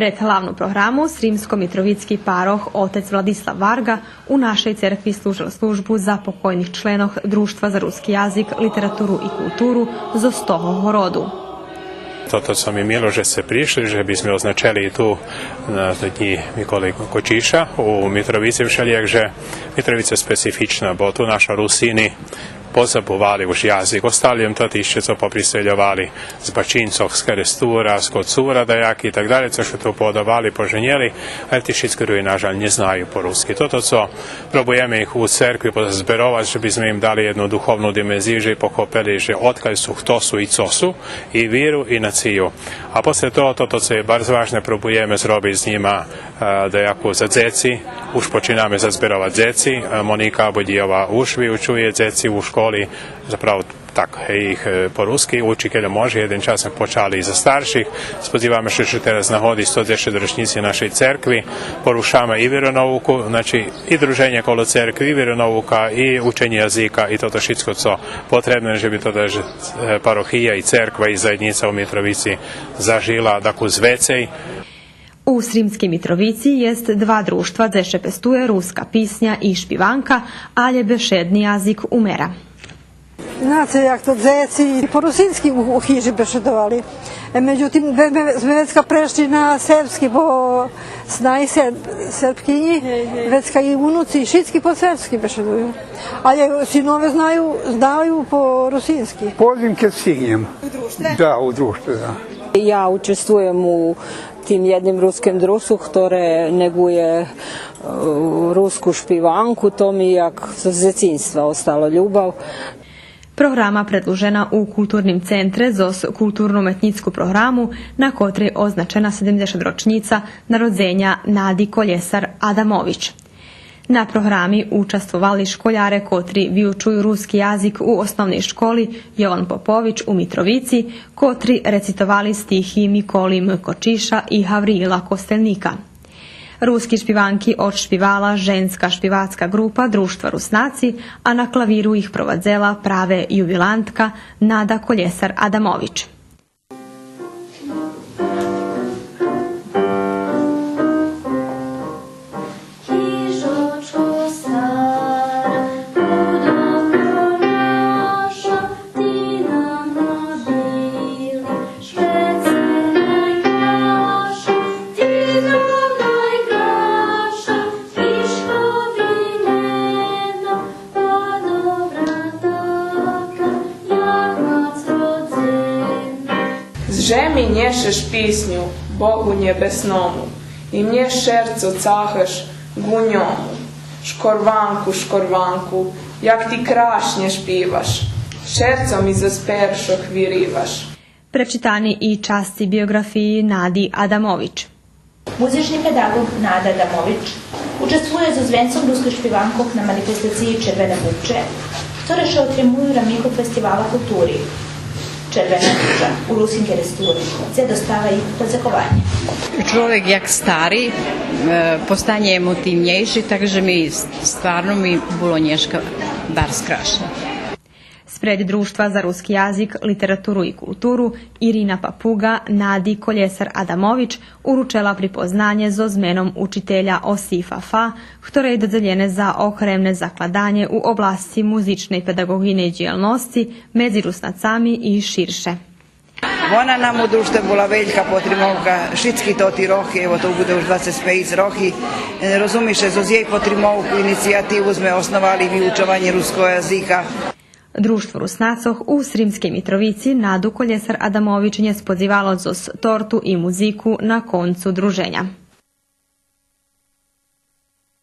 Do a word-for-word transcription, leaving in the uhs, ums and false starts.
Пред главну програму сримско-митровицки парох отец Владислав Варґа у нашей церкви служел службу за покойних членох Дружтва за руски язик, литературу и културу зоз того городу. Тото цо ми мило же сце пришли, же бизме означели и ту на Днї Миколи Кочиша у Митровици, вшелїяк же Митровица специфична, бо ту наша Русини позабували уж язик. Остали им тоти ище цо поприсельовали з Бачинцох, з Керестура, з Коцура даяки и так далєй, цо ше ту поодовали, поженєли, а ти шицки други, на жаль, нє знаю по руски. Тото цо пробуєме их у церкви позберовац, же бизме им дали єдну духовну димензию, же би похопели же одкаль су, хто су и цо су, и виру, и нацию. А после того, тото цо є барз важне, пробуєме зробиц з нїма, е, даяку за дзеци. Уж починаме зазберовац дзеци. Е, Моника Абодїєва уж виучує дзеци у школи. Заправо так, гей, их, е, по руски, учительо може, єден час зме почали и за старших. Сподзиваме ше же тераз з нагоди сто дзешец рочнїци нашей церкви порушаме и виронауку, значи, и друженє коло церкви, и виронаука, и ученє язика, и тото шицко цо потребне же би тота, е, парохия и церква и заєднїца у Митровици зажила дакус вецей. У Сримскей Митровици єст два дружтва дзе ше пестує руска писня и шпиванка, алє бешедни язик умера. Знаце, як то дзеци и по русински у, у хижи бешедовали. Е, медзитим, ве-, ве-, зме вецка прешли на сербски, бо знаю серб-, сербкинї, вецка и унуци, и шицки по сербски бешедую. Алє синове знаю, знаю по русински. Позим кед стигнєм. У дружтве? Да, у дружтве, да. Я учествуєм у тим єдним руским дружтву, хторе неґує, е, руску шпиванку, то ми як з дзецинства остало любав. Програма предлужена у Културним центре зоз културно-уметнїцку програму, на котрей означена седемдзешат рочнїца народзеня Нади Колєсар Адамович. На програми участвовали школяре котри виучую руски язик у Основней школи „Йован Попович” у Митровици, котри рецитовали стихи Миколи М. Кочиша и Гавриїла Костельника. Руски шпиванки одшпивала женска шпивацка ґрупа Дружтва Руснаци, а на клавиру их провадзела праве юбилантка Нада Колєсар Адамович. З жеми нєшеш писню Богу нєбесному, и мнє шерцо цагаш ґу ньому. Шкорванку, шкорванку, як ти крашнє шпиваш, шерцо ми зоз першох вириваш. Пречитани и часци биоґрафиї Нади Адамович. Музични педаґоґ Нада Адамович участвує зоз Венцом руских шпиванкох на манифестациї „Червене бубче”, хторе ше отримую у рамикох фестивала култури „Червена ружа” у Руским Керестуре, дзе достава и подзекованє. Чловек як стари, е, постанє емотивнєйши, так же ми стварно ми було нєшка барз крашнє. Спред Дружтва за руски язик, литературу и културу Ирина Папуґа Нади Колєсар Адамович уручела припознанє зоз меном учителя Осифа Фа, хторе є додзелєне за окремне закладанє у обласци музичней педаґоґийней дїялносци медзи Руснацами и ширше. Вона нам у Дружтве була велька потримовка шицки тоти рохи, ево, то буде уж двацец пейц рохи. Е, розуми ше, зоз єй потримовку, инициятиву зме основали виучованє руского язика. Дружтво Руснацох у Сримскей Митровици Наду Колєсар Адамович нє сподзивало зоз торту и музику на концу друженя.